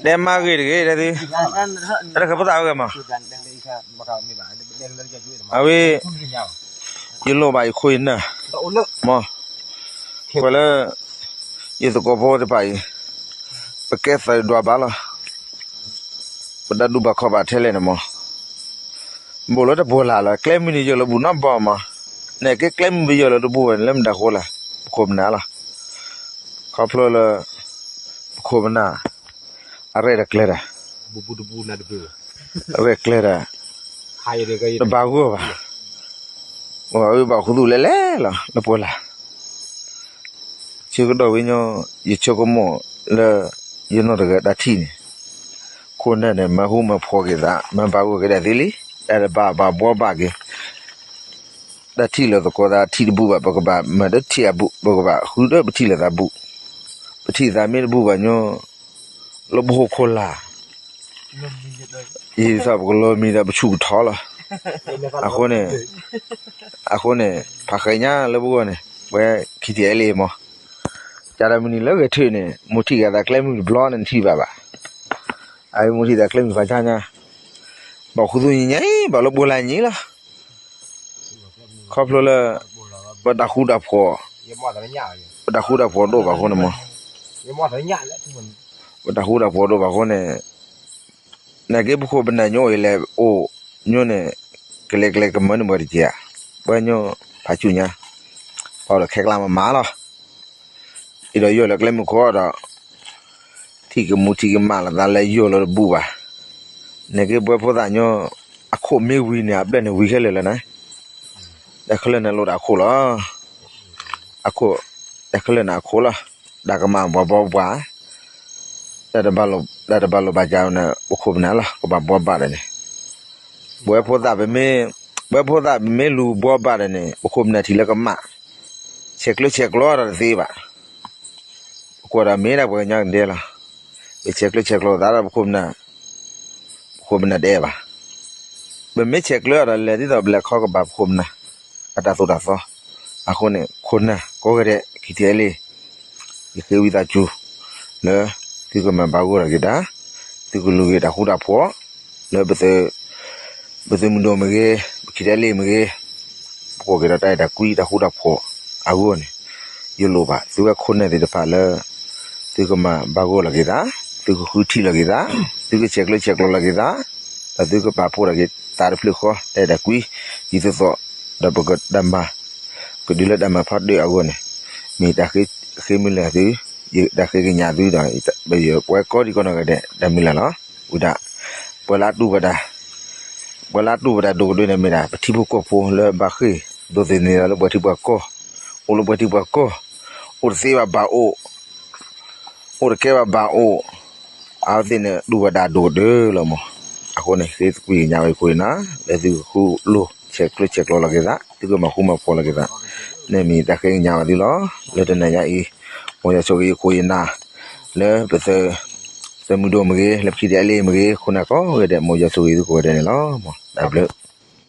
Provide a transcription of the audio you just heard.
တဲမၤဂ့ၤတဂ့ၤ တဲသု, တၢ်တဃဲၤဖိသၣ်အဂ့ၢ်မး, အဝဲ ယလိၣ်ဘၣ်ယခိၣ်ယနၢ်, မ့ၢ်, ကွၢ်လၢ ယသကိးဖိတဖၣ်အံၤ, ပကဲသးဒွးဘၣ်လီၤ, ပတၢ်ဒူၣ်ဘၣ်ခီၣ်ဘၣ်ထဲလဲၣ်န့ၣ်မး, ဘူးလၢတပှဲၤလၢ်လီၤ, ကျဲမုၢ်န့ၣ်ယိာ်လၢဘူၣ်နီတဘီမး, နကဲကျဲမုၢ်ပယိာ်လၢတဘူၣ်ဝဲန့ၣ် လၢမတၤဃိလဲၣ်, ပခိၣ်ပနၢ်လီၤ, ခီဖျိလၢ ပခိၣ်ပနၢ် အရဲၣ်တကျဲၤတၢ်, အရဲၣ်ကျဲၤတၢ်, တဘၣ်ဂီၢ်ဘၣ်, အဝဲဘၣ်ခူသူၣ်လဲၤလဲၤလီၤ လၢပှဲၤလၢ် ဆၢကတီၢ်ဝဲညီ, ယဆိကမိၣ်လၢ ယနီၢ်တဂၤတၢ်ထံၣ်န့ၣ်, ခိၣ်နၢ်န့ၣ် မၤဟူမၤဖှီၣ်က့ၤသး မၤဘၣ်ဂီၢ်က့ၤတၢ်သ့လံ, တၢ်တဘၣ်ဘၣ်ဘှီဘၣ်က့ၤ, တၢ်ထံၣ်လၢသကိးသးထံၣ်တဘူၣ်ဘၣ် ပကဘၣ်မၤတထံၣ်အဘူၣ် ပကဘၣ်ဃုဒီးပထံၣ်လိာ်သးဘူၣ်, ပထံၣ်သးမ့ၢ်တဘူၣ်ဘၣ်ညီ, လၢပဟိၣ်ခိၣ်လာ် ယသးပကလီၤမံၤဒီးပဆူၣ်ကထီလီၤ, အဃိန့ၣ်, အဃိန့ၣ် ဖးဃဲညါလၢပဂီၢ်န့ၣ် ပှဲၤခံထံၣ်အဲလ့ၣ်မး, ကဒီးမုၢ်နံၤလၢဂဲၤထၢၣ်န့ၣ် မိၢ်ထံၣ်က့ၤသးကျဲမုၢ်တဘျီန့ၣ် နထံၣ်ဘၣ်ဘၣ်, အဝဲမိၢ်ထံၣ်သးကျဲမုၢ်ဖးဆါညါ, ဘၣ်ခူသူၣ်ညါအံၤ ဘၣ်လၢပှဲၤလၢ်ညါလီၤ, ခီဖျိလၢ ပတၢ်ဃူတၢ်ဖိး, ပတၢ်ဃူတၢ်ဖိးဒိၣ်ဘၣ်အဃိန့ၣ်မး, ပတၢ်ဃူတၢ်ဖိးဒိၣ်ဘၣ်အဃိန့ၣ်, နာ်က့ပခိၣ်ပနၢ်ညိအိၣ်လဲၣ်အိၣ်ညိန့ၣ်, ကလဲၤကျဲကမၢန့ၢ်ပှၤတက့ၢ်ဧါ, ပှၤညိဖးဆူၣ်ညါ, ပှၤအိၣ်ဒီးခဲကျါမးမးလီၤ, အံၤဒီးယိာ်လၢကျဲမုၢ်ခိၣ်ဒီး ထံၣ်ကမူထံၣ်ကမၣ်လိာ်သးလၢယိာ်လၢတဘူၣ်ဘၣ်, နာ်က့ပဝဲဖိသၣ်ညိ, အခိၣ်မ့ၢ်ဝံၤန့ၣ် အဘျဲၣ်န့ၣ်ဝံၤခဲလၢာ်လၢၤန့ၣ်, တၢ်ခဲလၢာ်န့ၣ်လိၣ်တၢ်အခိၣ်လီၤ, အခိၣ်, တၢ်ခဲလၢာ်န့ၣ်အခိၣ်လီၤ, တၢ်ကမၣ်ဘှီဘှီဘှီ, တၢ်တဘၣ်လိာ်ဘၣ်စးန့ၣ် ပခိၣ်ပနၢ်လီၤ ကဘၣ်ဘှီဘၣ်ဒီးန့ၣ်, ပဝဲဖိသၣ်ပမ့ၢ်, ပဝဲဖိသၣ်ပမ့ၢ်လူၤဘှီဘၣ်ဒီးန့ၣ် ပခိၣ်ပနၢ်ထံၣ်လၢကမၣ်, ဆဲးကျၢဆဲးကျိးဒီးတသ့ဘၣ်, ပကွၢ်ဒီးမ့ၢ်ဒၣ်ပှၤကညီကဒဲလီၤ, ပဆဲးကျၢဆဲးကျိးသးဒီးပခိၣ်ပနၢ်, ပခိၣ်ပနၢ်တအဲၣ်ဘၣ်, ပမ့ၢ်ဆဲးကျၢအီၤဒီးလဲၤဒ်သိးပလဲၤခီကဘၣ်ပခိၣ်ပနၢ်, အတၢ်သိၣ်တၢ်သီ, အဃိန့ၣ် ခိၣ်နၢ်ကိးဂၤဒဲး ခံထံၣ်အဲလ့ၣ်, ယဃ့ဝံသးစူၤ, လၢ သုကမၤဘၣ်ဂီၢ်ထီၣ်က့ၤတၢ်, သုကလူၤက့ၤတၢ်ဃူတၢ်ဖိး, လၢ ပသုးမုၢ်ဒိၣ်မ့ၢ်ဂ့ၤ, ပခံထံၣ်အဲလ့ၣ်မ့ၢ်ဂ့ၤ, ပကိးက့ၤဒီးတၢ်အဲၣ်တၢ်ကွံတၢ်ဃူတၢ်ဖိးအဂီၢ်န့ၣ်, ယလိၣ်ဘၣ်သုဝဲခိၣ်နၢ်သ့ၣ်တဖၣ်လၢ သုကမၤဘၣ်ဂီၢ်လီၤက့ၤသး, သုကဃုထံၣ်လီၤက့ၤသး, သုကဆဲးကျၢဆဲးကျိးလီၤက့ၤသး, ဒီးသုကပာ်ဖှိၣ်ထီၣ်က့ၤသးတဖျၢၣ်ဃီ တၢ်အဲၣ်တၢ်ကွံ, ဒ်သိးသိး, ဒီးပကတၢ်မၤ, ကဒုးလၢတၢ်မၤဖးဒိၣ်အဂီၢ်န့ၣ်, မ့ၢ်တၢ်ဃ့မုၢ်လၢ်သု, ယတၢ်ဃ့ကညးသုဒီး, ပဝဲကိးဒံကိးနီၢ်ဂၤဒဲး တၢ်မုၢ်လၢ်လီၤ, ဝံၤဒၣ်, ပှၤလၢအတူၢ်ဘၣ်တၢ် ပှၤလၢအတူၢ်ဘၣ်တၢ်ဒိၣ်ကဒၢန့ၣ်မ့ၢ်ဒၣ် ပထံဖိကီၢ်ဖိလၢဘၣ်ဃ့ၢ်, ဒိးသန့ၤဒီးလၢပှၤထံပှၤကီၢ်, အိၣ်လၢပှၤထံပှၤကီၢ်, အိၣ်တသ့ဘၣ်ဘၣ်အိၣ်, အိၣ်တကဲဘၣ်ဘၣ်အိၣ်, အဝဲသ့ၣ်န့ၣ် တူၢ်ဘၣ်တၢ်ဒိၣ်ကဒၢလီၤမး, အဃိန့ၣ် ဃ့သကွံာ်ကညးဝဲယခိၣ်ယနၢ်, လၢသုကဃုလိၢ်ဆဲးကျၢဆဲးကျိးလီၤက့ၤသး, သုကမၤဃူမၤဖိးလီၤက့ၤသး, န့ၣ်မ့ၢ်တၢ်ဃ့ကညးဝဲသုလီၤ, လၢတနၤညါအံၤ, မ်ယွၤဆိၣ်ဂ့ၤယခိၣ်ယနၢ်, လၢပသုးမုၢ်ဒိၣ်မ့ၢ်ဂ့ၤ, လၢပခံထံၣ်အဲလ့ၣ်မ့ၢ်ဂ့ၤ, ခိၣ်နၢ်ကိးဂၤဒဲး, မ်ယွၤဆိၣ်ဂ့ၤသုကိးဂၤဒဲးန့ၣ်လီၤ, တၢ်ဘျုး